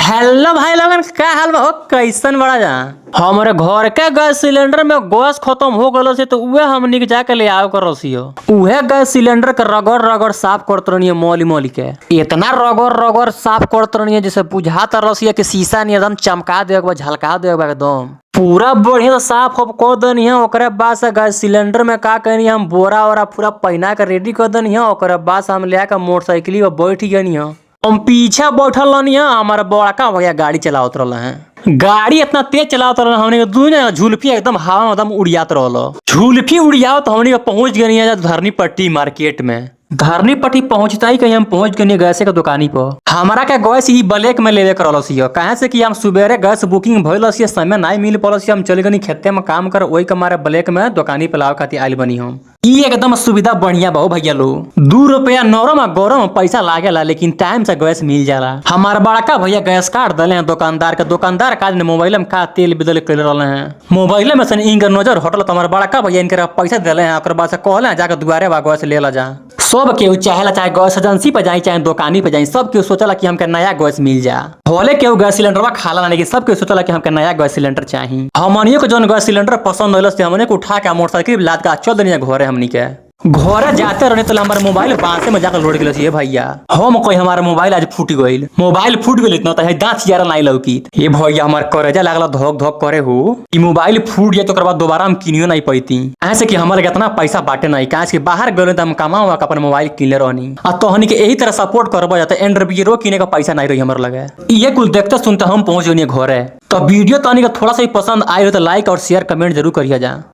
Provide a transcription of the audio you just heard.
Hello भाई लोगन, का हाल बा हो? कैसन बड़ा जा। हमरे घर के गैस सिलेंडर में गैस खत्म हो गलो से तो उहे हमनी के जाके ले आव कर रसियो। उहे गैस सिलेंडर के रगड़ रगड़ साफ करत रहनी मोली मोली के। इतना रगड़ रगड़ साफ करत रहनी जैसे बुझात रसिया के शीशा नि एकदम चमका देवे के बा, झलका देवे के बा एकदम। पूरा बढ़िया से साफ अब कर देनी है। ओकरे बाद से गैस सिलेंडर में का कहनी, हम बोरा ओरा पूरा पहना के रेडी कर देनी है। ओकरे बाद से हम ले के मोटरसाइकिल पर बैठ गनी है। हम पीछे बैठल रहनी है, हमारा बड़का भैया गाड़ी चलावत रहल हैं। गाड़ी इतना तेज चलावत रहल, हमनी के दुनिया झुलफी एकदम हवा में एकदम उड़ियात रहल। झुलफी उड़ियावत हमनी के पहुंच गनी है धरनी पट्टी मार्केट में। धरनी पट्टी पहुंचता ही कहीं हम पहुंच गनी गैस के दुकानी पर। हमारा के गैस ई ब्लैक में लेवे के रहल, काहे से कि हम सुबेरे गैस बुकिंग भइल, समय नहीं मिल पड़ल, हम चल गनी खेते में काम कर, ओही के मारे ब्लैक में दुकानी पे लावे खातिर आइल बनी हम। ई एकदम सुविधा बढ़िया बहु भैया लोग। 2 रुपया नरम आ गरम पैसा लागेला, लेकिन टाइम से गैस मिल जाला। हमार बड़का भैया गैस काट दिले हैं दुकानदार के। दुकानदार का मोबाइल में का तेल बदल कर रहे हैं, मोबाइल में से इनकर नजर हटल तो हमार बड़का भैया इनकर पैसा दिले हैं। ओकर बाद से कहले हैं जाकर दुआरे बा गैस ले ला जा। सब केहू चाहेला, चाहे गैस एजेंसी पर जाई चाहे दुकानी पर जाई, सब केहू सोचला कि हमके नया गैस मिल जा। भले केहू गैस सिलेंडरवा खाला ना, लेकिन सब केहू सोचला कि हमके नया गैस सिलेंडर चाही। हमनियो के जौन गैस सिलेंडर पसंद होइल से हमने के उठा के मोटरसाइकिल लाद के चल देनी घरे। हमनी के घरे जाते रहने तो हमारे मोबाइल बांसे में जाकर लोड गेल। ये भैया हम कोई हमारा मोबाइल आज फूट गइल, मोबाइल फूट गेल इतना त दांत यार नहीं लौकी। ये भैया हमार करेजा लागल धक धक करे हो। ई मोबाइल फूट जाए तो ओकर बाद दोबारा हम किनियो नहीं पैती। ऐसे कि हमारे इतना पैसा बाटे नहीं, काहे कि बाहर गेल त हम कमाओ अपन मोबाइल किनले रहनी। आ तोहनी के यही तरह सपोर्ट करबो जाते एंड्रॉइड किने का पैसा नहीं रही हमर लगे। ये कुल देखते सुनते हम पहुंच गनी घरे। तो वीडियो तहनी के थोड़ा सा भी पसंद आए हो तो लाइक और शेयर कमेंट जरूर करिया जा।